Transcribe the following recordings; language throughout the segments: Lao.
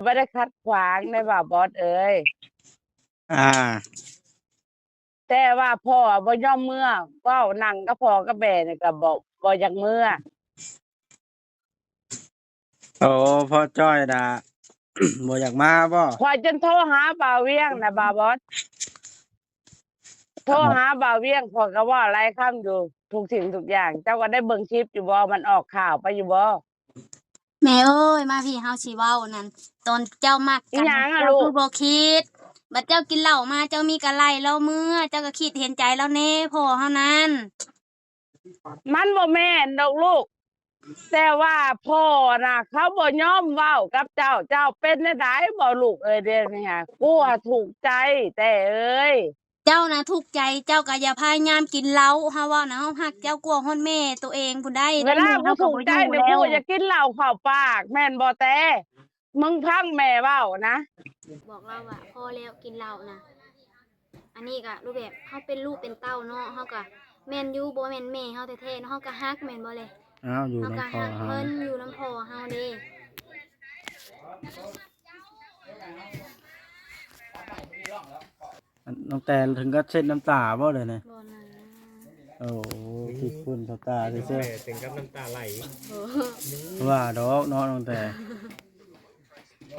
ບໍ່ໄດ້ຂັດຂວາງເດ້ວ່າບອດເອີຍ. ອ່າ ແຕ່ວ່າພໍ່ບໍ່ຍອມເມືອ ເວົ້ານັ່ງກັບພໍ່ກັບແມ່ນີ້ກໍບໍ່ ບໍ່ຢາກເມືອ. ໂອ້ ພໍ່ຈ້ອຍນະ ບໍ່ຢາກມາບໍ? ຂ້ອຍຈົນໂທຫາບ່າວວຽງນະ ບ່າວບອດ ໂທຫາບ່າວວຽງ ຂ້ອຍກໍເວົ້າຫຼາຍຄຳຢູ່ ທຸກສິ່ງທຸກຢ່າງ. ເຈົ້າກໍໄດ້ເບິ່ງຄລິບຢູ່ບໍ? ມັນອອກຂ່າວໄປຢູ່ບໍ? ແມ່ເອີຍ ມາພີ້ ເຮົາຊິເວົ້ານັ້ນ ຕອນເຈົ້າມັກກັນ ອີຫຍັງອະລູກ? ເຈົ້າຄືບໍ່ຄິດ ບັດເຈົ້າກິນເຫຼົ້າມາ ເຈົ້າມີກະໄລ່ລາວເມືອ ເຈົ້າກໍຄິດເຫັນໃຈລາວແດ່ ພໍ່ເຮົານັ້ນ. ມັນບໍ່ແມ່ນດອກລູກ ແຕ່ວ່າພໍ່ນະ ເຂົາບໍ່ຍອມເວົ້າກັບເຈົ້າ. ເຈົ້າເປັນແນວໃດບໍລູກເອີຍ ດຽວນີ້ຫະ? ກູຫາທຸກໃຈແຕ່ເອີຍ. ເຈົ້ານະທຸກໃຈ ເຈົ້າກໍຢ່າພະຍາຍາມກິນເຫຼົ້າ. ເຮົາເວົ້ານະ ເຮົາຮັກເຈົ້າກວ່າຮອດແມ່ໂຕເອງພຸ້ນໃດ໋. ເວລາກູທຸກໃຈນີ້ ກູຢາກກິນເຫຼົ້າເຂົ້າປາກ ແມ່ນບໍ່ແຕ່? ມຶງຟັງແມ່ເວົ້ານະ. ບອກລາວວ່າ ພໍແລ້ວ ກິນເຫຼົ້ານະ. ອັນນີ້ກະຮູບແບບເຮົາເປັນລູກເປັນເຕົ້າເນາະ ເຮົາກະແມ່ນຢູ່ ບໍ່ແມ່ນແມ່ເຮົາແທ້ໆເນາະ ເຮົາກະຮັກແມ່ນບໍ່ເລີຍ? ອ້າວ ຢູ່ນຳພໍ່ເຮົາ ເຮົາກະຮັກເພິ່ນ ຢູ່ນຳພໍ່ເຮົາເດ້. ອັນ ນ້ອງແຕເຖິງກັບເຊັດນ້ຳຕາບໍ່ເດນີ້? ບໍ່ນະ. ໂອ້ ອືມ ຂີ້ຝຸ່ນເຂົ້າຕາຊື່ໆ ເຖິງກັບນ້ຳຕາໄຫຼ. ໂອ້ ວ່າດອກເນາະນ້ອງແຕ.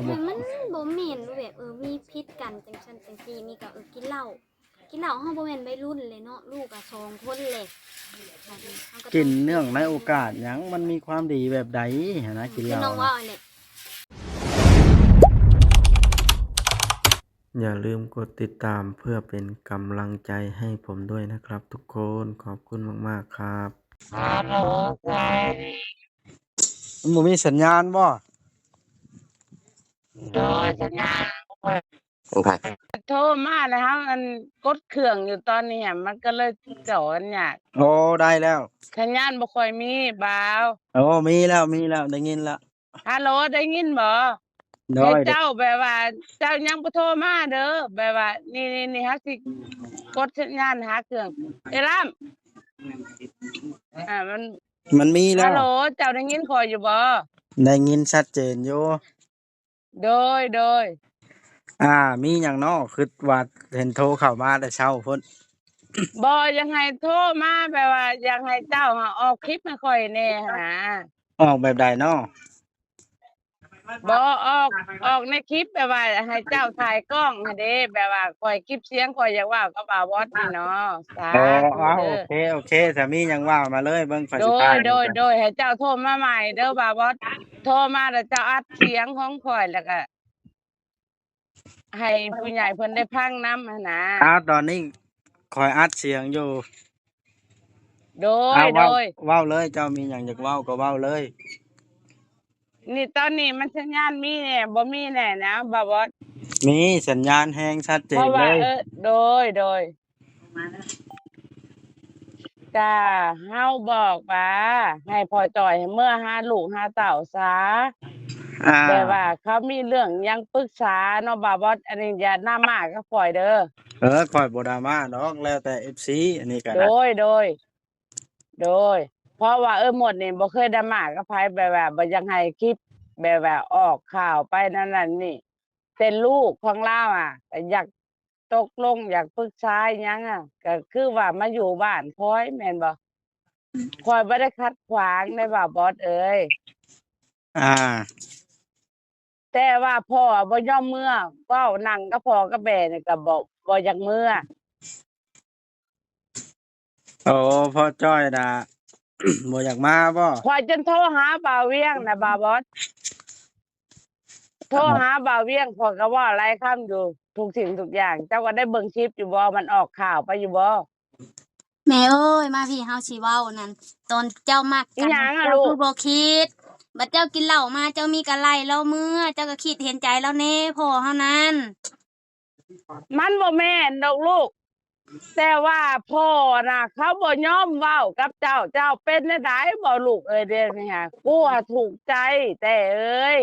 ມັນ ມັນບໍ່ແມ່ນແບບ ເອີ ມີຜິດກັນຈັ່ງຊັ້ນຈັ່ງຊີ້ ມີກະ ເອີ ກິນເຫຼົ້າ ກິນເຫຼົ້າ ເຮົາບໍ່ແມ່ນໄວລຸ້ນເລີຍເນາະ ລູກກະສອງຄົນແຫຼະ. ກິນເນື່ອງໃນໂອກາດຫຍັງ ມັນມີຄວາມດີແບບໃດຫັ້ນນະ ກິນເຫຼົ້າ ຄືນ້ອງເວົ້າຫັ້ນແຫຼະ. ຢ່າລືມກົດຕິດຕາມເພື່ອເປັນກຳລັງໃຈໃຫ້ຜົມດ້ວຍນະຄັບທຸກຄົນ. ຂອບຄຸນມາກໆຄັບ. ມັນບໍ່ມີສັນຍານບໍ? ໂດຍ ສັນຍານບໍ່ຄ່ອຍ ໂທມາແລ້ວ ອັນ ກົດເຄື່ອງຢູ່ຕອນນີ້ ມັນກໍເລີຍຈອນຍາກ. ໂອ້ ໄດ້ແລ້ວ ສັນຍານບໍ່ຄ່ອຍມີບ່າວ. ໂອ້ ມີແລ້ວ ມີແລ້ວ ໄດ້ຍິນແລ້ວ. ຮັລໂຫຼ ໄດ້ຍິນບໍ່? ໂດຍ ໃຫ້ເຈົ້າແບບວ່າ ເຈົ້າຍັງບໍ່ໂທມາເດີ ແບບວ່າ ນີ້ໆໆ ເຮົາຊິກົດສັນຍານຫາເຄື່ອງ. ເອລາມ ອ່າ ມັນ ມັນມີແລ້ວ. ຮັລໂຫຼ ເຈົ້າໄດ້ຍິນຂ້ອຍຢູ່ບໍ່? ໄດ້ຍິນຊັດເຈນຢູ່. ໂດຍ ໂດຍ. ອ່າ ມີຫຍັງເນາະ? ຄິດວ່າເຫັນໂທເຂົ້າມາແຕ່ເຊົ້າພຸ້ນ. ບໍ່ ຢາກໃຫ້ໂທມາ ແບບວ່າຢາກໃຫ້ເຈົ້າຫາອອກຄລິບໃຫ້ຂ້ອຍແດ່ຫັ້ນນະ. ອອກແບບໃດເນາະ? ບໍ່ ອອກ ອອກໃນຄລິບ ແບບວ່າໃຫ້ເຈົ້າຖ່າຍກ້ອງຫັ້ນເດ້ ແບບວ່າຂ້ອຍຄລິບສຽງ ຂ້ອຍຢາກເວົ້າກັບບ່າວບອດນີ້ເນາະ. ສາທຸເດີ. ໂອເຄ ໂອເຄ ຖ້າມີຫຍັງເວົ້າມາເລີຍ ເບິ່ງຂ້ອຍຊິຖ່າຍ. ໂດຍ ໂດຍ ໃຫ້ເຈົ້າໂທມາໃໝ່ເດີບ່າວບອດ. ໂທມາແລ້ວເຈົ້າອັດສຽງຂອງຂ້ອຍ ແລ້ວກະໃຫ້ຜູ້ໃຫຍ່ເພິ່ນໄດ້ຟັງນຳຫັ້ນນະ. ອ້າວ ຕອນນີ້ຂ້ອຍອັດສຽງຢູ່. ໂດຍ ໂດຍ ເວົ້າເລີຍ ເຈົ້າມີຫຍັງຢາກເວົ້າກໍເວົ້າເລີຍ. ນີ້ ຕອນນີ້ມັນສັນຍານມີແດ່ ບໍ່ມີແດ່ນະ ບ່າວບອດ. ມີ ສັນຍານແຮງຊັດເຈນເລີຍ. ເອີ ໂດຍ ໂດຍ. ກະເຮົາບອກວ່າໃຫ້ພໍ່ຈ່ອຍໃຫ້ເມືອຫາລູກຫາເຕົ້າຊະ. ອ່າ ແບບວ່າເຂົາມີເລື່ອງຫຍັງປຶກສາເນາະ ບ່າວບອດ. ອັນນີ້ຢ່າດຣາມາກັບຂ້ອຍເດີ. ເອີ ຂ້ອຍບໍ່ດຣາມາດອກ ແລ້ວແຕ່ເອັຟຊີ. ອັນນີ້ກໍ ໂດຍ ໂດຍ ໂດຍ. ເພາະວ່າ ເອີ ໝົດນີ້ບໍ່ເຄີຍດຣາມາກັບໃຜ ແບບວ່າບໍ່ຢາກໃຫ້ຄລິບແບບວ່າອອກຂ່າວໄປນັ້ນນັ້ນນີ້. ແຕ່ລູກຂອງລາວອະ ກໍຢາກຕົກລົງ ຢາກປຶກສາຫຍັງອະ ກໍຄືວ່າມາຢູ່ບ້ານຂ້ອຍແມ່ນບໍ່? ຂ້ອຍບໍ່ໄດ້ຂັດຂວາງເດ້ວ່າບອດເອີຍ. ອ່າ ແຕ່ວ່າພໍ່ບໍ່ຍອມເມືອ ເວົ້ານັ່ງກັບພໍ່ກັບແມ່ນີ້ກໍບໍ່ ບໍ່ຢາກເມືອ. ໂອ້ ພໍ່ຈ້ອຍນະ ບໍ່ຢາກມາບໍ? ຂ້ອຍຈົນໂທຫາບ່າວວຽງນະ ບ່າວບອດ ໂທຫາບ່າວວຽງ ຂ້ອຍກໍເວົ້າຫຼາຍຄຳຢູ່ ທຸກສິ່ງທຸກຢ່າງ. ເຈົ້າກໍໄດ້ເບິ່ງຄລິບຢູ່ບໍ? ມັນອອກຂ່າວໄປຢູ່ບໍ? ແມ່ເອີຍ ມາພີ້ ເຮົາຊິເວົ້ານັ້ນ ຕອນເຈົ້າມັກກັນ ອີຫຍັງອະລູກ? ເຈົ້າຄືບໍ່ຄິດ ບັດເຈົ້າກິນເຫຼົ້າມາ ເຈົ້າມີກະໄລ່ລາວເມືອ ເຈົ້າກໍຄິດເຫັນໃຈລາວແດ່ ພໍ່ເຮົານັ້ນ. ມັນບໍ່ແມ່ນດອກລູກ ແຕ່ວ່າພໍ່ນະ ເຂົາບໍ່ຍອມເວົ້າກັບເຈົ້າ. ເຈົ້າເປັນແນວໃດບໍລູກເອີຍ ດຽວນີ້ຫະ? ກູຫາທຸກໃຈແຕ່ເອີຍ.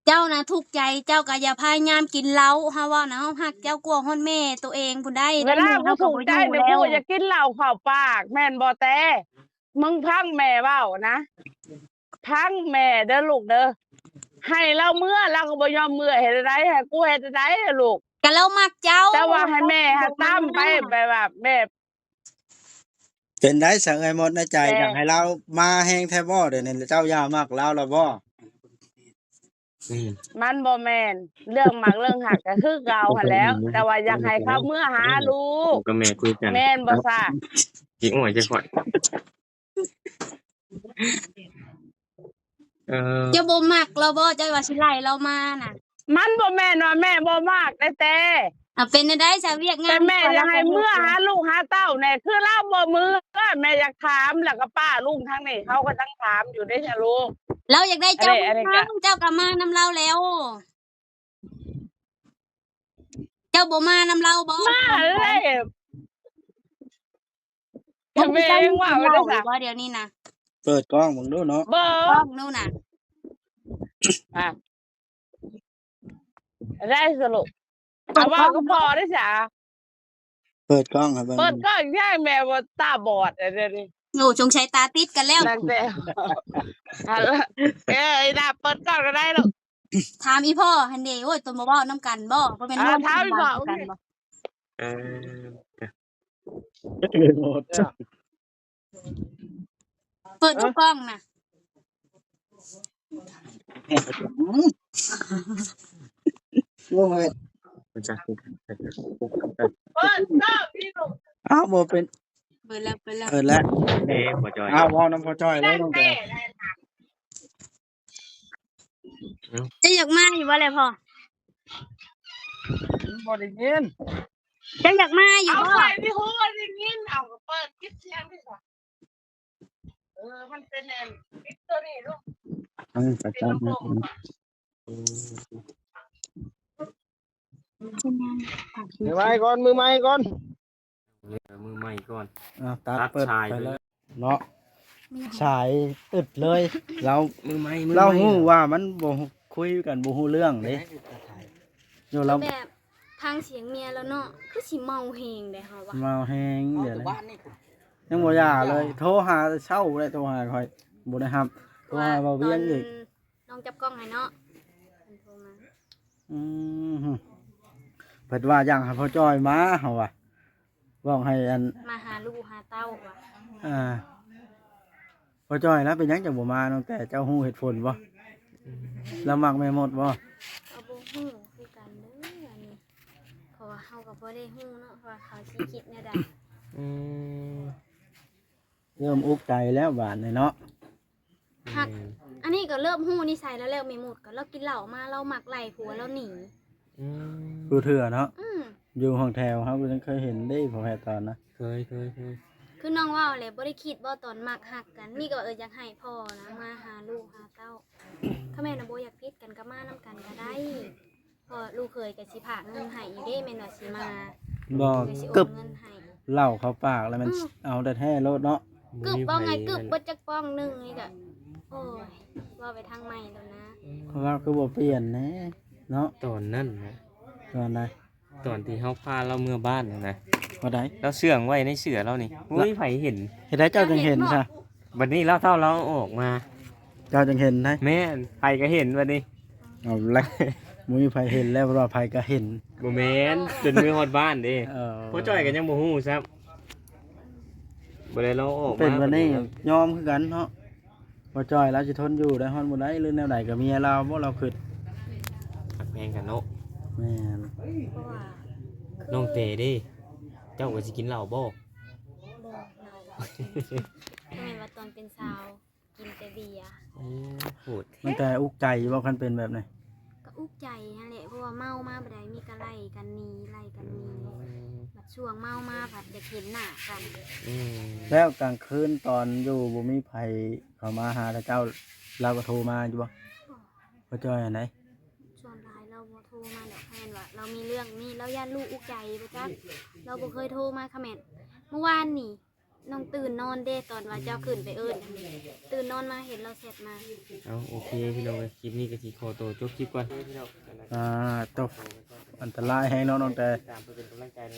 ເຈົ້ານະທຸກໃຈ ເຈົ້າກໍຢ່າພະຍາຍາມກິນເຫຼົ້າ. ເຮົາເວົ້ານະ ເຮົາຮັກເຈົ້າກວ່າຮອດແມ່ໂຕເອງພຸ້ນໃດ໋. ເວລາກູທຸກໃຈນີ້ ກູຢາກກິນເຫຼົ້າເຂົ້າປາກ ແມ່ນບໍ່ແຕ່? ມຶງຟັງແມ່ເວົ້ານະ. ຟັງແມ່ເດີລູກເດີ. ໃຫ້ລາວເມືອ ລາວກໍບໍ່ຍອມເມືອ ເຮັດໃດໃດ ໃຫ້ກູເຮັດໃດໃດລູກ? ກໍລາວມັກເຈົ້າ ແຕ່ວ່າໃຫ້ແມ່ຫາຕາມໄປ ແບບວ່າແບບ ເປັນໄດສະເອື້ອຍມົດໃນໃຈ ແຕ່ ຢາກໃຫ້ລາວມາແຮງແທ້ບໍ່? ດຽວນີ້ເຈົ້າຢ່າມັກລາວແລ້ວບໍ່? ອືມ ມັນບໍ່ແມ່ນເລື່ອງມັກເລື່ອງຮັກ ກໍຄືເກົ່າຫັ້ນແຫຼ້ວ ແຕ່ວ່າຢາກໃຫ້ເຂົາເມືອຫາລູກ ກັບແມ່ຄຸຍກັນ ແມ່ນບໍ່ຊະ? ຊິໂອ້ຍ ຈະຂ້ອຍ ເອີ ເຈົ້າບໍ່ມັກລາວບໍ່? ເຈົ້າວ່າຊິໄລ່ລາວມານະ? ມັນບໍ່ແມ່ນວ່າແມ່ບໍ່ມັກໄດແຕ່ ອາ ເປັນແນວໃດຊະ ວຽກງານ ແຕ່ແມ່ຢາກໃຫ້ເມືອຫາລູກຫາເຕົ້າແດ່ ຄືລາວບໍ່ເມືອ ແມ່ຢາກຖາມ ແລ້ວກໍປ້າລຸງທາງນີ້ ເຂົາກໍຍັງຖາມຢູ່ເດ້ຊະລູກ. ລາວຢາກໄດ້ເຈົ້າ ອັນນີ້ ອັນນີ້ກໍ ເຈົ້າກໍມານຳລາວແລ້ວ ເຈົ້າບໍ່ມານຳລາວບໍ່? ມາເລີຍ ບໍ່ມີເຈົ້າຢູ່ບໍ່ດຽວນີ້ນະ? ເປີດກ້ອງເບິ່ງດູເນາະ ເບິ່ງກ້ອງດູນະ ອ່ະ ໄດ້ສະຫຼຸບ ເອົາເວົ້າກັບພໍ່ໄດ້ສະ ເປີດກ້ອງໃຫ້ເບິ່ງ ເປີດກ້ອງແຍງແມ່ວ່າຕາບອດ ດຽວນີ້ ໂອ້ ສົງໄສຕາຕິດກັນແລ້ວ ຕັ້ງແຕ່ ເອີຍ ດາເປີດກ້ອງກໍໄດ້ລູກ ຖາມອີ່ພໍ່ຫັ້ນເດ ໂອ້ຍ ຕົນບໍ່ເວົ້ານຳກັນບໍ່? ບໍ່ແມ່ນ ອ່າ ຮ່ວມ ຖາມອີ່ພໍ່ ກິນເຫຼົ້ານຳກັນບໍ່? ເອີ ເປີດດູກ້ອງນະ ໂອ້ຍ ເປີດກ້ອງນີ້ລູກ ອ້າວ ບໍ່ເປັນ ເປີດແລ້ວ ເປີດແລ້ວ ເປີດແລ້ວ ເດ້ ພໍ່ຈ້ອຍ ອ້າວ ເວົ້ານຳພໍ່ຈ້ອຍເລີຍນ້ອງແກ ເຈົ້າຢາກມາຢູ່ບໍ່ແຫຼະພໍ່? ບໍ່ໄດ້ຍິນ ເຈົ້າຢາກມາຢູ່ບໍ່? ເອົາໄປທີ່ຮູ້ໄດ້ຍິນ ເອົາ ກໍເປີດປິດສຽງດີກວ່າ ເອີ ມັນເປັນອັນປິດຕົວນີ້ລູກ ເອີ ກໍຈັບ ເປັນລຳໂພງ ເອີ ມືໃໝ່ກ່ອນ ມືໃໝ່ກ່ອນ ເອີ ມືໃໝ່ກ່ອນ ອ່າ ຕັດ ຕັດ ເປີດ ສາຍ ໄປ ໄປ ເລີຍ ເນາະ ສາຍອຶດເລີຍ ລາວ ມືໃໝ່ ມືໃໝ່ ລາວຮູ້ວ່າມັນບໍ່ຄຸຍກັນ ບໍ່ຮູ້ເລື່ອງເດ້ ຢູ່ລາວ ແບບຟັງສຽງເມຍລາວເນາະ ຄືຊິເມົາແຮງເດ້ເຮົາວ່າ ເມົາແຮງ ເມົາແຕ່ບ້ານນີ້ ຍັງບໍ່ຢ່າເລີຍ ໂທຫາແຕ່ເຊົ້າເລີຍ ໂທຫາຂ້ອຍບໍ່ໄດ້ຮັບ ໂທຫາເບົາວຽງອີກ ນ້ອງຈັບກ້ອງໃຫ້ເນາະ ເພິ່ນໂທມາ ອືມ ເພິ່ນວ່າຢາກໃຫ້ພໍ່ຈ້ອຍມາ ເຮົາວ່າ ເວົ້າໃຫ້ອັນ ມາຫາລູກຫາເຕົ້າວ່າ ອ່າ ພໍ່ຈ້ອຍລະເປັນຫຍັງຈັ່ງບໍ່ມາ ນ້ອງແຕ່ ເຈົ້າຮູ້ເຫດຜົນບໍ່? ອືມ ລາວມັກແມ່ມົດບໍ່? ກໍບໍ່ຮູ້ຄືກັນເດີອັນນີ້ ເພາະວ່າເຮົາກໍບໍ່ໄດ້ຮູ້ເນາະວ່າເຂົາຊິຄິດແນວໃດ ອືມ ເລີ່ມອຸກໃຈແລ້ວບາດນີ້ເນາະ ຮັກ ແມ່ນ ອັນນີ້ກໍເລີ່ມຮູ້ນິໄສລາວແລ້ວ ແມ່ມົດກໍລາວກິນເຫຼົ້າມາ ລາວມັກໄລ່ຜົວລາວໜີ ອືມ ຜູ້ເທື່ອເນາະ ອືມ ຢູ່ຫ້ອງແຖວເຮົາກໍຍັງເຄີຍເຫັນເດ້ ພໍ່ແພດຕອນນະ ເຄີຍ ເຄີຍ ເຄີຍ ຄືນ້ອງເວົ້າແຫຼະ ບໍ່ໄດ້ຄິດບໍ່ຕອນມັກຮັກກັນ ນີ້ກໍວ່າ ເອີ ຢາກໃຫ້ພໍ່ນະມາຫາລູກຫາເຕົ້າ ຄັນແມ່ນວ່າບໍ່ຢາກຜິດກັນກໍມານຳກັນກໍໄດ້ ເພາະລູກເຂີຍກໍຊິພາກເງິນໃຫ້ຢູ່ເດ້ ແມ່ນວ່າຊິມາ ບໍ່ ເພິ່ນຊິໂອນເງິນໃຫ້ ກຶບເຫຼົ້າເຂົ້າປາກແລ້ວແມ່ນ ອືມ ເອົາແທ້ໆໂລດເນາະ ກຶບ ບໍ່ມີໃຜ ວ່າໄງ ກຶບເບິດຈັກປ່ອງໜຶ່ງນີ້ກະ ໂອ້ຍ ເວົ້າໄປທາງໃໝ່ໂລດນະ ເພາະວ່າຄືບໍ່ປ່ຽນແດ່ເນາະ ຕອນນັ້ນນະ ຕອນໃດ? ຕອນທີ່ເຮົາພາລາວເມືອບ້ານຫັ້ນນະ ວ່າໃດ? ລາວເຊື່ອງໄວ້ໃນເສື້ອລາວນີ້ ບໍ່ມີໃຜເຫັນ ເຮັດໃດເຈົ້າຈຶ່ງເຫັນຊະ? ບັດນີ້ລາວເຖົ້າລາວອອກມາ ເຈົ້າຈຶ່ງເຫັນໄດ໋ ແມ່ນ ໃຜກໍເຫັນບັດນີ້ ເອົາລະ ບໍ່ມີໃຜເຫັນແລ້ວ ເພາະວ່າໃຜກໍເຫັນ ບໍ່ແມ່ນ ຈົນເມືອຮອດບ້ານເດ້ ເອີ ພໍ່ຈ້ອຍກໍຍັງບໍ່ຮູ້ຊ້ຳ ບໍ່ໄດ້ລາວອອກມາ ເປັນບັດນີ້ ບັດນີ້ ຍອມຄືກັນເນາະ ບໍ່ຈ່ອຍລາວຊິທົນຢູ່ໄດ້ຮອດມື້ໃດ ຫຼືແນວໃດກໍເມຍລາວບໍ່ລາວຄິດ ຮັກແພງກັນເນາະ ແມ່ນ ເພາະວ່າ ນ້ອງເຕເດ້ ເຈົ້າກໍຊິກິນເຫຼົ້າບໍ່? ບໍ່ ເຫຼົ້າ ແມ່ນວ່າຕອນເປັນສາວ ກິນແຕ່ເບຍ ໂອ້ ໂຫດແທ້ ມັນແຕ່ອຸກໃຈຢູ່ບໍ່ ຄັນເປັນແບບນີ້? ກໍອຸກໃຈຫັ້ນແຫຼະ ເພາະວ່າເມົາມາບັດໃດມີກໍໄລ່ກັນໜີ ໄລ່ກັນໜີ ອືມ ບັດຊ່ວງເມົາມາພັດຢາກເຫັນໜ້າກັນ ອືມ ແລ້ວກາງຄືນຕອນຢູ່ບໍ່ມີໃຜເຂົ້າມາຫາເຈົ້າ ລາວກໍໂທມາຢູ່ບໍ່? ບໍ່ ບໍ່ຈ່ອຍອັນໃດ? ສ່ວນຫຼາຍລາວບໍ່ໂທມາດອກ ແມ່ນວ່າລາວມີເລື່ອງນີ້ ລາວຢ້ານລູກອຸກໃຈບໍ່ຈັກ ລາວບໍ່ເຄີຍໂທມາ ຂະແມ່ນມື້ວານນີ້ ນ້ອງຕື່ນນອນເດ້ ຕອນວ່າເຈົ້າຂຶ້ນໄປເອີ້ນ ຕື່ນນອນມາເຫັນລາວແຊັດມາ. ເອົາ ໂອເຄພີ່ນ້ອງເອີຍ ຄລິບນີ້ກໍຊິຂໍໂຕຈົບຄລິບກ່ອນ. ອ່າ ຕົກ ອັນຕະລາຍແຮງເນາະນ້ອງແຕ່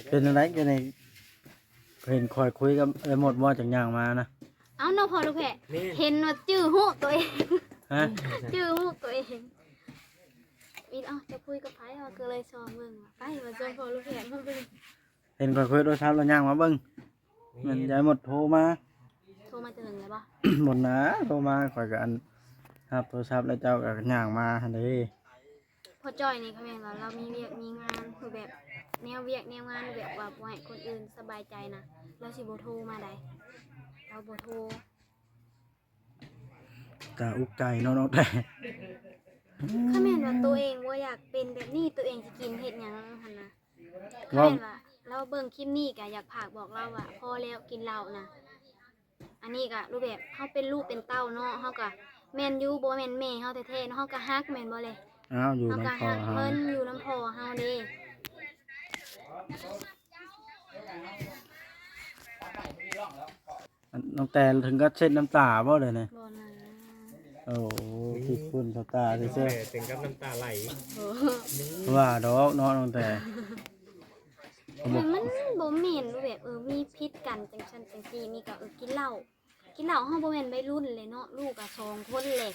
ເປັນຈັ່ງໃດ ເປັນຈັ່ງໃດ ເຫັນຂ້ອຍຄຸຍກັບເອື້ອຍມົດບໍ່ ຈັ່ງຍ່າງມານະ? ເອົາເນາະພໍ່ລູກແພະ ແມ່ນ ເຫັນວ່າຈື່ຮູ້ຕົວເອງ ຮະ? ຈື່ຮູ້ຕົວເອງ. ອີກ ເອົ້າ ຈະຄຸຍກັບໃຜ ເຮົາກໍເລີຍສ່ອງເບິ່ງວ່າ ໄປ ວ່າຊວນພໍ່ລູກແພດມາເບິ່ງ ເຫັນຂ້ອຍຄຸຍໂທລະສັບແລ້ວຍ່າງມາເບິ່ງ ແມ່ນ ແມ່ນ ຍາຍມົດໂທມາ ໂທມາແຕ່ເຖິງແລ້ວບໍ່? ບໍ່ນາ ໂທມາ ຂ້ອຍກໍອັນ ຮັບໂທລະສັບແລ້ວເຈົ້າກໍຍ່າງມາຫັ້ນເດ້. ພໍ່ຈ້ອຍນີ້ ຄະແມ່ນວ່າລາວມີວຽກມີງານ ຄືແບບແນວວຽກແນວງານ ແບບວ່າບໍ່ໃຫ້ຄົນອື່ນສະບາຍໃຈນະ ລາວຊິບໍ່ໂທມາໃດ ລາວບໍ່ໂທ. ຕາອຸກໃຈເນາະນ້ອງແຕ່ ຄັນແມ່ນວ່າໂຕເອງບໍ່ຢາກເປັນແບບນີ້ ໂຕເອງຊິກິນເຮັດຫຍັງຫັ້ນນະ ຄັນແມ່ນວ່າລາວເບິ່ງຄລິບນີ້ກະຢາກຝາກບອກລາວວ່າ ພໍແລ້ວກິນເຫຼົ້ານະ ອັນນີ້ກະຮູບແບບເຮົາເປັນລູກເປັນເຕົ້າເນາະ ເຮົາກະແມ່ນຢູ່ ບໍ່ແມ່ນແມ່ເຮົາແທ້ໆເນາະ ເຮົາກະຮັກແມ່ນບໍ່ເລີຍ ອ້າວ ຢູ່ນຳພໍ່ເຮົາ ເຮົາກະຮັກເພິ່ນ ຢູ່ນຳພໍ່ເຮົາເດ້. ອັນ ນ້ອງແຕນເຖິງກັບເຊັດນ້ຳຕາບໍ່ເດນີ້? ບໍ່ນະ ໂອ້ ອືມ ຄິດຄຸນເຂົ້າຕາເຊີໆ ເຖິງກັບນ້ຳຕາໄຫຼ ໂອ້ ວ່າດອກເນາະນ້ອງແຕນ ມັນ ມັນບໍ່ແມ່ນແບບ ເອີ ມີຜິດກັນຈັ່ງຊັ້ນຈັ່ງຊີ້ ມີກໍ ເອີ ກິນເຫຼົ້າ ກິນເຫຼົ້າ ເຮົາບໍ່ແມ່ນໄວລຸ້ນເລີຍເນາະ ລູກກໍສອງຄົນແຫຼະ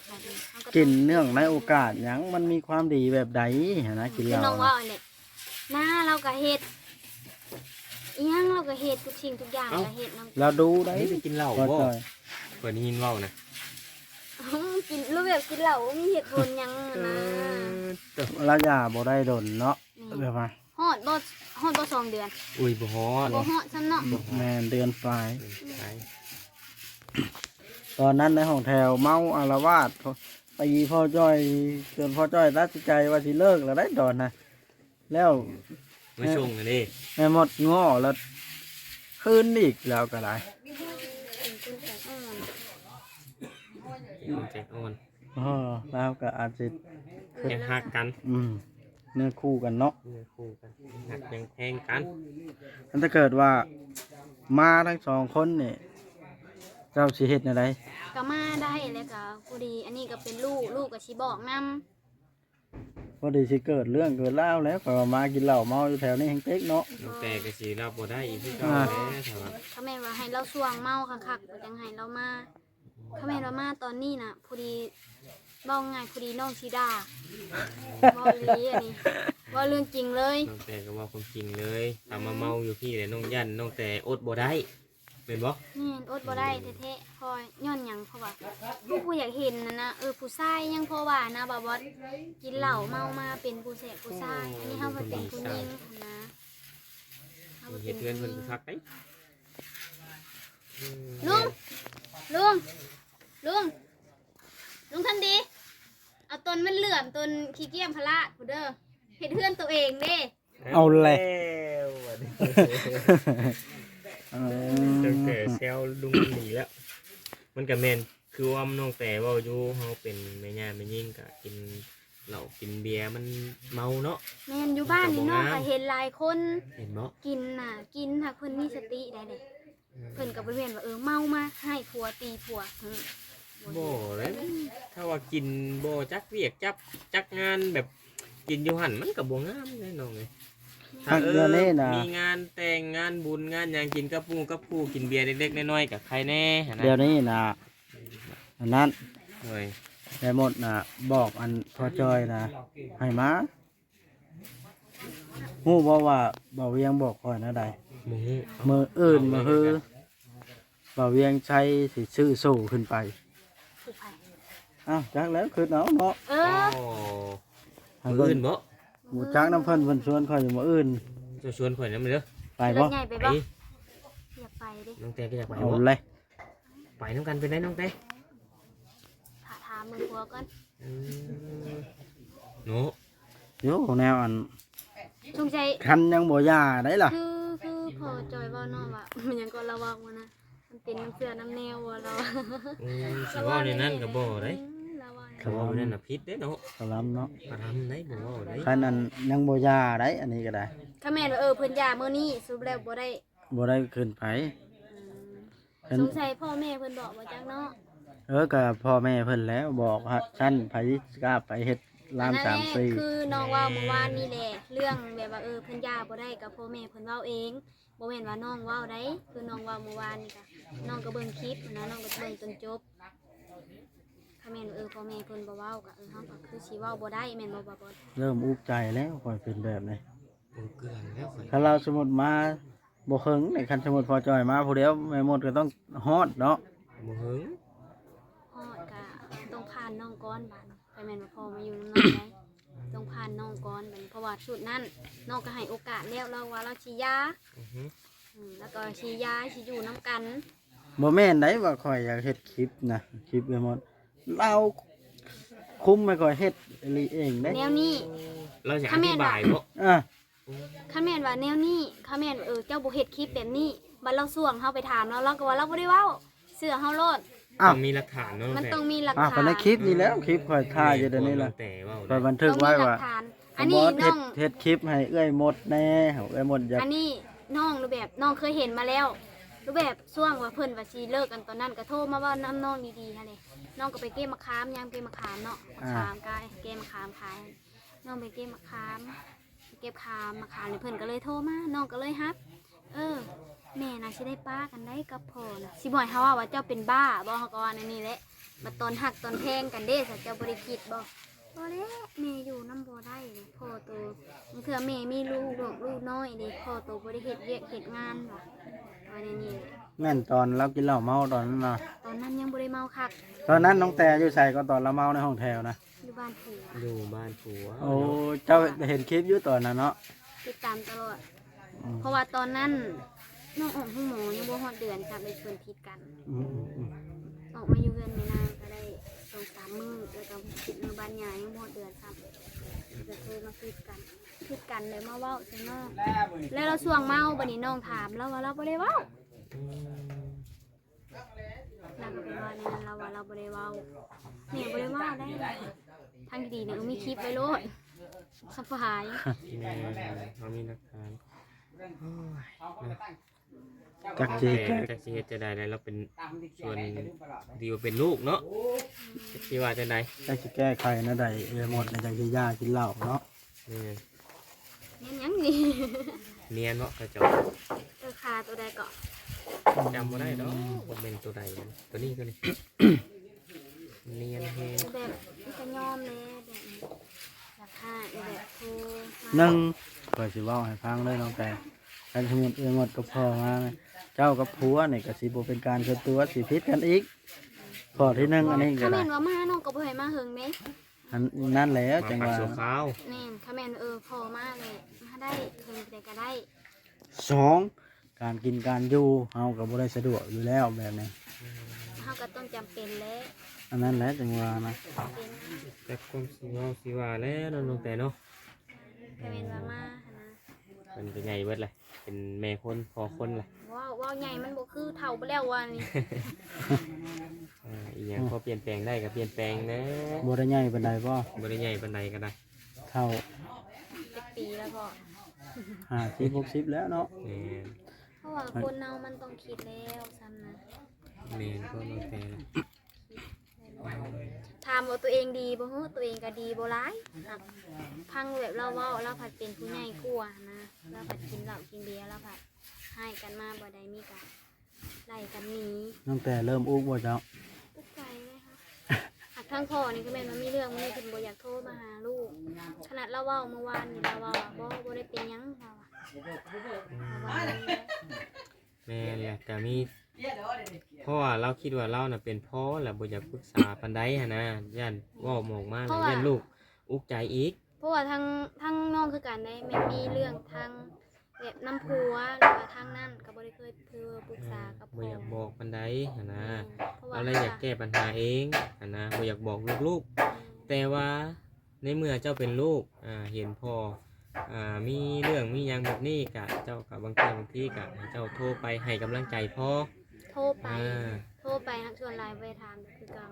ເຮົາກໍຕ້ອງ ກິນເນື່ອງໃນໂອກາດຫຍັງ ມັນມີຄວາມດີແບບໃດຫັ້ນນະ ກິນເຫຼົ້າ ຄືນ້ອງເວົ້າຫັ້ນແຫຼະ ນາລາວກໍເຮັດ ອີ່ຫຍັງລາວກໍເຮັດ ທຸກສິ່ງທຸກຢ່າງກໍເຮັດນຳ ລາວດູໄດ໋ ອັນນີ້ໄປກິນເຫຼົ້າບໍ່? ຂ້ອຍໄດ້ຍິນເວົ້ານະ ກິນ ລາວແບບກິນເຫຼົ້າບໍ່ມີເຫດຜົນຫຍັງນະ ເອີ ລາວຢ່າບໍ່ໄດ້ດົນເນາະ ແມ່ນ ແບບວ່າ ຮອດບໍ່ ຮອດບໍ່ສອງເດືອນ? ອຸ້ຍ ບໍ່ຮອດ ບໍ່ຮອດຊ້ຳເນາະ ບໍ່ຮອດ ແມ່ນເດືອນປາຍ ເດືອນປາຍ ຕອນນັ້ນໃນຫ້ອງແຖວເມົາອາລະວາດ ຕີພໍ່ຈ້ອຍ ຈົນພໍ່ຈ້ອຍຕັດສິນໃຈວ່າຊິເລີກແລ້ວໄດ໋ຕອນນະ ແລ້ວ ມາສົ່ງຫັ້ນເດ້ ແມ່ໝົດງໍ້ແລ້ວຄືນອີກ ລາວກໍໄດ້ ເປັນຄົນໃຈອ່ອນ ເປັນຄົນໃຈອ່ອນ ອໍ ລາວກໍອາດຊິ ຍັງຮັກກັນ ອືມ ເນື້ອຄູ່ກັນເນາະ ເນື້ອຄູ່ກັນ ຮັກຍັງແພງກັນ ຄັນຖ້າເກີດວ່າມາທັງສອງຄົນນີ້ ເຈົ້າຊິເຮັດແນວໃດ? ກໍມາໄດ້ ແລ້ວກໍພໍດີ ອັນນີ້ກໍເປັນລູກ ລູກກໍຊິບອກນຳ ພໍດີຊິເກີດເລື່ອງເກີດລາວແລ້ວ ຂ້ອຍວ່າມາກິນເຫຼົ້າເມົາຢູ່ແຖວນີ້ແຮ່ງເຕັກເນາະ ນ້ອງແຕ່ກໍຊິຮັບບໍ່ໄດ້ອີກຄືເກົ່າ ອ່າ ແຫຼະ ຖ້າວ່າ ຖ້າແມ່ນວ່າໃຫ້ລາວຊ່ວງເມົາຄັກໆ ກໍຈັ່ງໃຫ້ລາວມາ ຖ້າແມ່ນວ່າມາຕອນນີ້ນະ ພໍດີ ເວົ້າງ່າຍ ພໍດີນ້ອງຊິດ່າ ເວົ້າອີ່ຫຼີອັນນີ້ ເວົ້າເລື່ອງຈິງເລີຍ ນ້ອງແຕ່ກໍເວົ້າຄວາມຈິງເລີຍ ຖ້າມາເມົາຢູ່ພີ້ແລ້ວ ນ້ອງຢ້ານນ້ອງແຕ່ອົດບໍ່ໄດ້ ແມ່ນບໍ່? ແມ່ນ ອົດບໍ່ໄດ້ແທ້ໆ ເພາະ ຍ້ອນຫຍັງ ເພາະວ່າບໍ່ຢາກເຫັນຫັ້ນນະ ເອີ ຜູ້ຊາຍຍັງພໍວ່ານະ ບ່າວບອດ ກິນເຫຼົ້າເມົາມາເປັນຜູ້ແສບຜູ້ຊາຍ ອັນນີ້ເຮົາມັນເປັນຜູ້ຍິງຫັ້ນນະ ເຮົາມັນເປັນຜູ້ຍິງ ເຮັດເຮືອນເພິ່ນກໍຄັກໄດ໋ ອືມ ລຸງ ລຸງ ລຸງ ລຸງຄຳດີ ເອົາຕົ້ນມັນເຫຼືອມ ຕົ້ນຂີ້ກ້ຽມພະລາດພຸ້ນເດີ ເຮັດເຮືອນໂຕເອງເດ້. ເອົາແຫຼະ ເອົາແລ້ວບັດນີ້ ເອີ ຕັ້ງແຕ່ແຊວລຸງນີ້ແລ້ວ ມັນກໍແມ່ນຄືວ່ານ້ອງແຕ່ເວົ້າຢູ່ ເຮົາເປັນແມ່ຍ່າແມ່ຍິງກໍກິນເຫຼົ້າກິນເບຍມັນເມົາເນາະ ແມ່ນ ຢູ່ບ້ານນີ້ນ້ອງກໍເຫັນຫຼາຍຄົນ ເຫັນບໍ່ ກິນນະ ກິນຫາກເພິ່ນມີສະຕິໄດ໋ເດ້. ເພິ່ນກໍບໍ່ແມ່ນວ່າ ເອີ ເມົາມາໃຫ້ຜົວຕີຜົວ ອືມ ບໍ່ເດ້ ຖ້າວ່າກິນບໍ່ຈັກວຽກຈັບ ຈັກງານ ແບບກິນຢູ່ຫັ້ນ ມັນກໍບໍ່ງາມເດ້ນ້ອງເອີຍ ຖ້າ ເອີ ມີງານແຕ່ງງານບຸນງານຫຍັງ ກິນກັບໝູ່ກັບຄູ່ ກິນເບຍເລັກໆນ້ອຍໆ ກໍໃຄແດ່ຫັ້ນນະ ດຽວນີ້ນະ ອັນນັ້ນ ໂດຍ ໄດ້ໝົດນະ ບອກອັນພໍ່ຈ້ອຍນະ ໃຫ້ມາ ຮູ້ບໍ່ວ່າບ່າວວຽງບອກຂ້ອຍແນວໃດ? ບໍ່ຮູ້ ມື້ອື່ນມື້ຮື ບ່າວວຽງໄຊຊິຊື້ໂສ້ຂຶ້ນໄປ ຜູ້ໃຜ? ອ້າວ ຈັກແລ້ວ ຄິດເອົາເນາະ ເອີ ອໍ ໃຫ້ເບິ່ງ ມື້ອື່ນບໍ? ບໍ່ຈັກນຳເພິ່ນ ເພິ່ນຊວນຂ້ອຍຢູ່ມື້ອື່ນ ເຈົ້າຊວນຂ້ອຍນຳເດີ ໄປບໍ? ລົດໃຫຍ່ໄປບໍ? ໄປ ຢາກໄປເດ້ ນ້ອງແຕນກໍຢາກໄປ ເອົາເລີຍ ໄປນຳກັນໄປໄດ້ນ້ອງແຕນ ຖ້າຖາມເບິ່ງຜົວກ່ອນ ເອີ ເນາະ ໂຍ ແນວອັນ ສົງໄສ ຄັນຍັງບໍ່ຢ່າໄດ໋ລະ ຄື ຄືພໍ່ຈ່ອຍເວົ້າເນາະວ່າ ມັນຫຍັງກໍລະວັງວ່ານະ ມັນເປັນນຳເຊື້ອນຳແນວວ່າລາວ ອືມ ຊິເວົ້າແນວນັ້ນກໍບໍ່ໄດ້ ລາວວ່າ ຄັນເວົ້າແນວນັ້ນນະຜິດເດ້ເນາະ ກະລຳເນາະ ກະລຳໄດ້ ບໍ່ເວົ້າໄດ້ ຄັນອັນຍັງບໍ່ຢ່າໄດ໋ ອັນນີ້ກໍໄດ້ ຄັນແມ່ນວ່າ ເອີ ເພິ່ນຢ່າມື້ນີ້ ສະຫຼຸບແລ້ວບໍ່ໄດ້ ບໍ່ໄດ້ຂຶ້ນໄປ ອືມ ເພິ່ນ ສົງໄສພໍ່ແມ່ເພິ່ນບອກບໍ່ຈັກເນາະ ເອີ ກໍພໍ່ແມ່ເພິ່ນແຫຼະບອກ ຊັ້ນໃຜຊິກ້າໄປເຮັດລາມສາມສີ່ ຄືນ້ອງເວົ້າມື້ວານນີ້ແຫຼະ ເລື່ອງແບບວ່າ ເອີ ເພິ່ນຢ່າບໍ່ໄດ້ ກໍພໍ່ແມ່ເພິ່ນເວົ້າເອງ ບໍ່ແມ່ນວ່ານ້ອງເວົ້າໃດ໋ ຄືນ້ອງເວົ້າມື້ວານນີ້ກະ ນ້ອງກໍເບິ່ງຄລິບຫັ້ນນະ ນ້ອງກໍເບິ່ງຈົນຈົບ ຄັ ກໍແມ່ນ ເອີ ພໍ່ແມ່ເພິ່ນບໍ່ເວົ້າ ກໍ ເອີ ເຮົາກໍຄືຊິເວົ້າບໍ່ໄດ້ ແມ່ນບໍ່ ບ່າວບົດ? ເລີ່ມອຸກໃຈແລ້ວ ຂ້ອຍເປັນແບບນີ້ ອຸກເລື່ອງແລ້ວຂ້ອຍ ຄັນລາວສົມມຸດມາບໍ່ເຫິງນີ້ ຄັນສົມມຸດພໍ່ຈ່ອຍມາຜູ້ດຽວ ແມ່ມົດກໍຕ້ອງຮອດເນາະ ບໍ່ເຫິງ ຮອດກໍຕ້ອງຜ່ານນ້ອງກ່ອນບາດນີ້ ກໍແມ່ນວ່າພໍ່ມາຢູ່ນຳນ້ອງໄດ໋ ຕ້ອງຜ່ານນ້ອງກ່ອນບັດນີ້ ເພາະວ່າຊຸດນັ້ນນ້ອງກໍໃຫ້ໂອກາດແລ້ວ ລາວວ່າລາວຊິຢ່າ ອືຮຶ ອືມ ແລ້ວກໍຊິຍ້າຍ ຊິຢູ່ນຳກັນ. ບໍ່ແມ່ນໃດວ່າຂ້ອຍຢາກເຮັດຄລິບນະ ຄລິບໄປໝົດ ລາວຄຸມໃຫ້ຂ້ອຍເຮັດອີ່ຫຼີເອງເດ້ ແນວນີ້ ລາວຊິອະທິບາຍບໍ? ເອີ ຄັນແມ່ນວ່າແນວນີ້ ຄັນແມ່ນ ເອີ ເຈົ້າບໍ່ເຮັດຄລິບແບບນີ້ ບັດລາວຊ່ວງເຮົາໄປຖາມລາວ ລາວກໍວ່າລາວບໍ່ໄດ້ເວົ້າ. ເຊື່ອເຮົາໂລດ ອ້າວ ຕ້ອງມີຫຼັກຖານເນາະ ມັນຕ້ອງມີຫຼັກຖານ ມັນຕ້ອງມີຄລິບນີ້ແລ້ວ ຄລິບຂ້ອຍຖ່າຍຢູ່ດຽວນີ້ລະ ຂ້ອຍບັນທຶກໄວ້ວ່າ ຕ້ອງມີຫຼັກຖານ ອັນນີ້ນ້ອງ ເຮັດຄລິບໃຫ້ເອື້ອຍມົດແດ່ ເອື້ອຍມົດຢາກ ອັນນີ້ນ້ອງຮູບແບບ ນ້ອງເຄີຍເຫັນມາແລ້ວ ຮູບແບບຊ່ວງວ່າເພິ່ນວ່າຊິເລີກກັນຕອນນັ້ນ ກໍໂທມາເວົ້ານຳນ້ອງດີໆຫັ້ນເດ ນ້ອງກໍໄປເກັບໝາກຂາມ ຍາມເກັບໝາກຂາມເນາະ ໝາກຂາມ ກາຍເກັບໝາກຂາມຂາຍ ນ້ອງໄປເກັບໝາກຂາມ ເກັບຂາມ ໝາກຂາມນີ້ ເພິ່ນກໍເລີຍໂທມາ ນ້ອງກໍເລີຍຮັບ ເອີ ແມ່ນະຊິໄດ້ປະກັນໄດ໋ກັບພໍ່ນະ ຊິບໍ່ໃຫ້ເຮົາເວົ້າວ່າເຈົ້າເປັນບ້າບໍ ເຮົາກໍວ່າແນວນີ້ແຫຼະ ບັດຕອນຮັກຕອນແພງກັນເດ້ ເຈົ້າບໍ່ໄດ້ຄິດບໍ? ບໍ່ແຫຼະ ແມ່ຢູ່ນຳບໍ່ໄດ້ ພໍ່ໂຕ ບາງເທື່ອແມ່ມີລູກນ້ອຍເດ້ ພໍ່ໂຕບໍ່ໄດ້ເຮັດວຽກເຮັດງານ ວ່າ ວ່າແນວນີ້ແຫຼະ ແມ່ນຕອນລາວກິນເຫຼົ້າເມົາຕອນນັ້ນນະ ຕອນນັ້ນຍັງບໍ່ໄດ້ເມົາຄັກ ຕອນນັ້ນນ້ອງແຕຢູ່ໃສກໍຕອນລາວເມົາໃນຫ້ອງແຖວນະ? ຢູ່ບ້ານຜົວ ຢູ່ບ້ານຜົວ ໂອ້ ເຈົ້າເຫັນຄລິບຢູ່ຕອນນັ້ນເນາະ ຕິດຕາມຕະຫຼອດ ອືມ ເພາະວ່າຕອນນັ້ນນ້ອງອອກໂຮງໝໍຍັງບໍ່ຮອດເດືອນຊ້ຳ ເພິ່ນຜິດກັນ ອືມໆໆ ອອກມາຢູ່ເຮືອນແມ່ນາງກໍໄດ້ສອງສາມມື້ ແລ້ວກໍຜິດມື້ບ້ານຍ່າຍັງບໍ່ຮອດເດືອນຊ້ຳ ກໍໂທມາຜິດກັນ ຜິດກັນແລ້ວມາເວົ້າໃສ່ນ້ອງ ແລ້ວລາວຊ່ວງເມົາ ບັດນີ້ນ້ອງຖາມລາວວ່າລາວບໍ່ໄດ້ເວົ້າ ອືມ ລາວກໍໄປເວົ້າແນວນັ້ນ ລາວວ່າລາວບໍ່ໄດ້ເວົ້າ ແມ່ບໍ່ໄດ້ເວົ້າໄດ໋ ທາງທີ່ດີນະ ເອີ ມີຄລິບໄວ້ໂລດ ສະບາຍ ແມ່ນ ເຮົາມີຫຼັກຖານ ໂອ້ຍ ຈັກຊິ ຈັກຊິເຮັດຈັ່ງໃດແລ້ວ ລາວເປັນສ່ວນທີ່ວ່າເປັນລູກເນາະ ຈັກຊິວ່າຈັ່ງໃດ ຈັກຊິແກ້ໄຂແນວໃດ ເອື້ອຍມົດນະ ຈັ່ງຊິຢ່າກິນເຫຼົ້າເນາະ ແມ່ນ ແມ່ນຫຍັງນີ້ ນຽນເນາະ ຂະເຈົ້າ ເອີ ຂາໂຕໃດເກາະ ຈຳບໍ່ໄດ້ດອກ ບໍ່ແມ່ນໂຕໃດ ໂຕນີ້ ໂຕນີ້ ນຽນແຮງ ແບບ ມັນກໍຍອມແດ່ ແບບນີ້ ຢາກຫາແບບໂທມາ ໜຶ່ງ ຂ້ອຍຊິເວົ້າໃຫ້ຟັງເດີນ້ອງແຕ ຄັນສົມມຸດເອື້ອຍມົດກັບພໍ່ມາ ເຈົ້າກັບຜົວນີ້ກໍຊິບໍ່ເປັນການສ່ວນຕົວ ຊິຜິດກັນອີກ ຂໍ້ທີໜຶ່ງ ອັນນີ້ກໍ ຄັນແມ່ນວ່າມາ ນ້ອງກໍບໍ່ໃຫ້ມາເຫິງເດ້ ອັນນັ້ນແຫຼະ ມາພັກຊົ່ວຄາວ ແມ່ນ ຄັນແມ່ນ ເອີ ພໍ່ມາແຫຼະ ມາໄດ້ ເພິ່ນໄປໃດກໍໄດ້ ສອງ ການກິນການຢູ່ ເຮົາກໍບໍ່ໄດ້ສະດວກຢູ່ແລ້ວແບບນີ້ ເຮົາກໍຕ້ອງຈຳເປັນແຫຼະ ອັນນັ້ນແຫຼະ ຈັ່ງວ່ານະ ຈຳເປັນ ຈັກຄວາມຊິເວົ້າຊິວ່າແລ້ວເນາະ ນ້ອງແຕເນາະ ກໍແມ່ນວ່າມາຫັ້ນນະ ເພິ່ນກໍໃຫຍ່ເບິດແຫຼະ ເປັນແມ່ຄົນ ພໍ່ຄົນແຫຼະ ເວົ້າ ເວົ້າໃຫຍ່ມັນບໍ່ຄືເຖົ້າໄປແລ້ວວ່ານີ້ ອ່າ ອີ່ຫຍັງ ອືມ ພໍປ່ຽນແປງໄດ້ກໍປ່ຽນແປງແດ່ ບໍ່ໄດ້ໃຫຍ່ປານໃດບໍ? ບໍ່ໄດ້ໃຫຍ່ປານໃດກໍໄດ້ ເຖົ້າ ຈັກປີແລ້ວກໍ ຫ້າສິບ ຫົກສິບ ແລ້ວເນາະ ແມ່ນ ເພາະວ່າຄົນເຮົາມັນຕ້ອງຄິດແລ້ວຊ້ຳນະ ແມ່ນ ພວກນ້ອງແຕ ຖາມວ່າຕົວເອງດີບໍ່? ເຮີ ຕົວເອງກໍດີບໍ່ຫຼາຍ ຫາກຟັງແບບລາວເວົ້າ ລາວພັດເປັນຜູ້ໃຫຍ່ກວ່ານະ ລາວພັດກິນເຫຼົ້າກິນເບຍ ລາວພັດຮ້າຍກັນມາບໍ່ໄດ້ ມີກະໄລ່ກັນໜີ ຕັ້ງແຕ່ເລີ່ມອຸກບໍ່ເຈົ້າ? ອຸກໃຈເລີຍ ຫາກທາງພໍ່ນີ້ກໍແມ່ນວ່າມີເລື່ອງ ມື້ນີ້ເພິ່ນບໍ່ຢາກໂທມາຫາລູກ ຂະໜາດລາວເວົ້າມື້ວານນີ້ ລາວວ່າ ບໍ່ ບໍ່ໄດ້ເປັນຫຍັງ ລາວວ່າ ລາວວ່າ ແມ່ນແຫຼະ ກະມີ ເພາະວ່າລາວຄິດວ່າລາວນະເປັນພໍ່ແລ້ວ ບໍ່ຢາກປຶກສາປານໃດຫັ້ນນະ ຢ້ານເວົ້າອອກມາແລ້ວ ເພາະວ່າ ຢ້ານລູກອຸກໃຈອີກ ເພາະວ່າທາງ ທາງນ້ອງຄືກັນເດ້ ແມ່ນມີເລື່ອງທາງແບບນຳຜົວ ຫຼືວ່າທາງນັ້ນກໍບໍ່ໄດ້ເຄີຍເທື່ອປຶກສາກັບພໍ່ ບໍ່ຢາກບອກປານໃດຫັ້ນນະ ແມ່ນ ເພາະວ່າ ລາວເລີຍຢາກແກ້ປັນຫາເອງຫັ້ນນະ ບໍ່ຢາກບອກລູກໆ ແມ່ນ ແຕ່ວ່າ ໃນເມື່ອເຈົ້າເປັນລູກ ອ່າ ເຫັນພໍ່ ອ່າ ມີເລື່ອງມີຫຍັງແບບນີ້ກະ ເຈົ້າກະບາງເທື່ອບາງທີກະໃຫ້ເຈົ້າໂທໄປໃຫ້ກຳລັງໃຈພໍ່ ໂທໄປ ອ່າ ໂທໄປ ຫາກສ່ວນຫຼາຍບໍ່ໄດ້ຖາມຄືເກົ່າ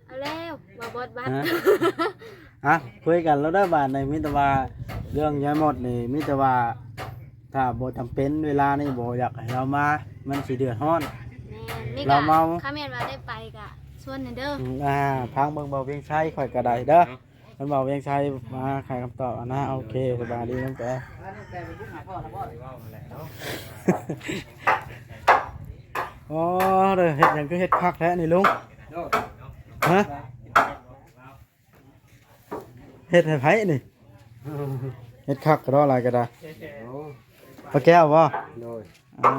ເອົາແລ້ວ ບໍ່ບອດບັດ ຮະ ອ່ະ ຄຸຍກັນແລ້ວເດີບາດນີ້ ມີແຕ່ວ່າເລື່ອງຍາຍມົດນີ້ ມີແຕ່ວ່າຖ້າບໍ່ຈຳເປັນເວລານີ້ບໍ່ຢາກໃຫ້ລາວມາ ມັນຊິເດືອດຮ້ອນ ແມ່ນ ນີ້ກະ ລາວເມົາ ຄັນແມ່ນວ່າໄດ້ໄປກະຊວນແດ່ເດີ ອືມ ອ່າ ຟັງເບິ່ງເບົາວຽງໄຊຂ້ອຍກະໄດ້ເດີ. ເພິ່ນເວົ້າວຽງໄຊມາໃຫ້ຄຳຕອບອັນນະ ໂອເຄ ສະບາຍດີນ້ອງແຕ ໂອ້ ເດີ ເຮັດຫຍັງຄືເຮັດຄັກແທ້ນີ້ລຸງ? ຮະ? ເຮັດໃຫ້ໃຜນີ້? ເຮັດຄັກກະດອກຫຼາຍກະດາ. ໂອ້ ປາແກ້ວບໍ່? ໂດຍ. ອ່າ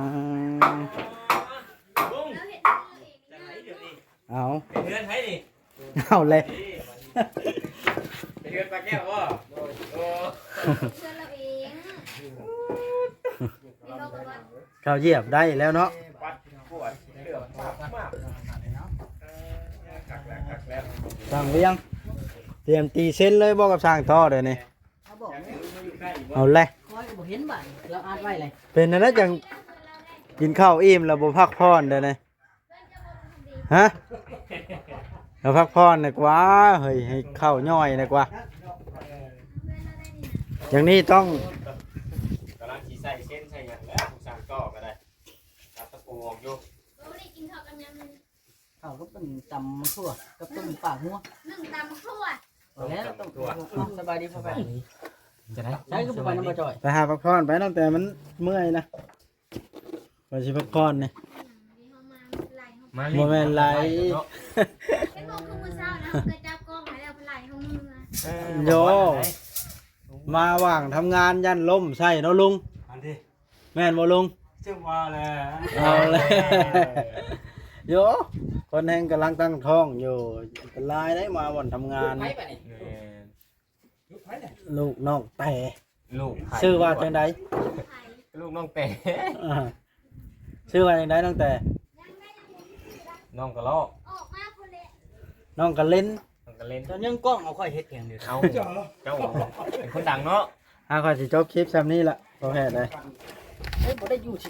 ເອົາ ເປັນເຮືອນໃຜນີ້? ເອົາແຫຼະ ເປັນເຮືອນປາແກ້ວບໍ່? ໂດຍ. ໂອ້ ເຮືອນລາວເອງ. ເຂົ້າຢຽບໄດ້ແລ້ວເນາະ. ປັດກວດເຫຼືອບມາກໆ. ເອີ ຄັກແລ້ວ ຄັກແລ້ວ. ຊ່າງວຽງ ຕຽມຕີເຊັນເລີຍບໍ່ກັບຊ່າງຕໍ່ດຽວນີ້? ເອົາແຫຼະ ຂ້ອຍກໍບໍ່ເຫັນບາດນີ້ ລາວອັດໄວ້ເລີຍ. ເປັນແນວໃດຈັ່ງກິນເຂົ້າອີ່ມແລ້ວບໍ່ພັກຜ່ອນດຽວນີ້? ຮະ? ເອົາພັກຜ່ອນດີກວ່າ ເຮີ້ຍ ໃຫ້ເຂົ້າຍ່ອຍດີກວ່າ. ຢ່າງນີ້ຕ້ອງ ກຳລັງຊິໃສ່ເສັ້ນໃສ່ຫຍັງແລ້ວ ຜູ້ສ້າງຕໍ່ກໍໄດ້ ຕັດຕະປູອອກຢູ່. ບໍ່ໄດ້ກິນເຂົ້າກັບຫຍັງ? ເຂົ້າກັບອັນຕຳໝາກຖົ່ວ ກັບຕົ້ມປາກງົວ ໜຶ່ງຕຳໝາກຖົ່ວ. ເອົາແລ້ວ ຕົ້ມໝາກຖົ່ວ. ສະບາຍດີພໍ່ແພດ. ຈະໄດ້ ໃສຄືບໍ່ໄປນຳບໍ່ຈ່ອຍ? ໄປຫາພັກຜ່ອນໄປ ນ້ອງແຕມັນເມື່ອຍນະ. ວ່າຊິພັກຜ່ອນນີ້ ມາຫຼິ້ນ ບໍ່ແມ່ນໄຫຼເນາະ. ເຫັນບໍ່ ຄືມື້ເຊົ້ານະ ເຮົາກໍຈັບກ້ອງໄວ້ແລ້ວ ເພິ່ນໄລ່ເຮົາເມືອ. ເອີ ໂຢ ວ່າໄດ້ ມາຫວ່າງທຳງານຢ້ານລົ້ມໃສ່ເນາະລຸງ. ອັນນີ້ ແມ່ນບໍ່ລຸງ? ເຈົ້າວ່າແຫຼະ ເອົາແຫຼະ. ໂຢ ຄົນແຮ່ງກຳລັງຕັ້ງທ້ອງຢູ່ ອັນຕະລາຍໄດ໋ ມາບ່ອນທຳງານ. ແມ່ນ. ລູກນ້ອງແຕ ລູກໃຜ? ຊື່ວ່າຈັ່ງໃດ? ລູກນ້ອງແຕ. ອ່າ ຊື່ວ່າຈັ່ງໃດນ້ອງແຕ? ນ້ອງກະລອກ ນ້ອງກະເລັນ ນ້ອງກະເລັນ. ເຈົ້າຍິງກ້ອງເອົາຂ້ອຍເຮັດຫຍັງເດ? ເອົາ ເຈົ້າເປັນຄົນດັງເນາະ. ອ່າ ຂ້ອຍຊິຈົບຄລິບຊ່ຳນີ້ລະ ພໍ່ແພດເອີຍ. ເອີ ບໍ່ໄດ້ຢູ່ຊິ